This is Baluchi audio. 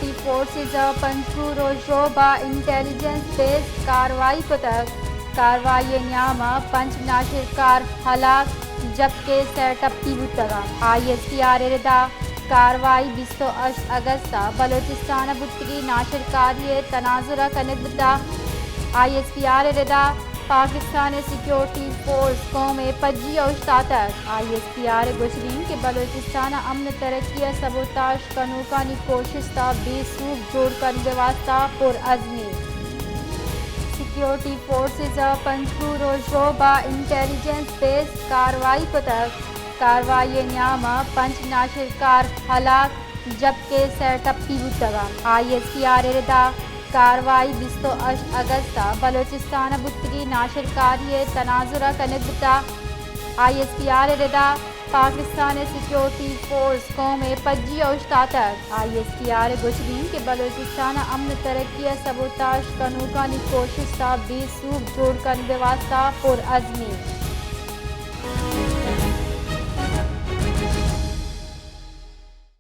سیکیورٹی فورسز ءَ پنجگور ءُ ژوب ءَ انٹیلیجنس بیس کاروائی کتگ۔ کاروائی ءِ نیام ءَ پنچ ناشرکار ہلاک، جبکہ سئے ٹپی بوتگ انت۔ آئی ایس پی آر ءِ ردا کاروائی بیست ءُ ہشت اگست ءَ بلوچستان ءَ بوتگیں ناشرکاری ءِ تناظر ءَ کنگ بوتگ۔ آئی ایس پی آر ءِ ردا پاکستان ءِ سیکیورٹی فورس قوم ءِ پجی ءَ اوشتاتگ۔ آئی ایس پی آر ءِ گوشگ انت کہ بلوچستان ءَ امن ءُ ترقی ءَ سبوتاژ کنوکانی کوشست ءَ بے سوب جوڑ کنگ ءِ واستہ پرعزم انت۔ سیکیورٹی فورسز ءَ پنجگور ءُ ژوب ءَ انٹیلیجنس بیس کاروائی کتگ۔ کاروائی ءِ نیام ءَ پنچ ناشرکار ہلاک، جبکہ سئے ٹپی بوتگ انت۔ آئی ایس پی آر ءِ ردا کاروائی بیست ءُ ہشت اگست ءَ بلوچستان ءَ بوتگیں ناشرکاری ءِ تناظر ءَ کنگ بوتگ۔ آئی ایس پی آر ءِ ردا پاکستان ءِ سیکیورٹی فورس قوم ءِ پجی ءَ اوشتاتگ۔ آئی ایس پی آر ءِ گوشگ انت کہ بلوچستان ءَ امن ءُ ترقی ءَ سبوتاژ کنوکانی کوشست ءَ بے سوب جوڑ کنگ ءِ واستہ پرعزم انت۔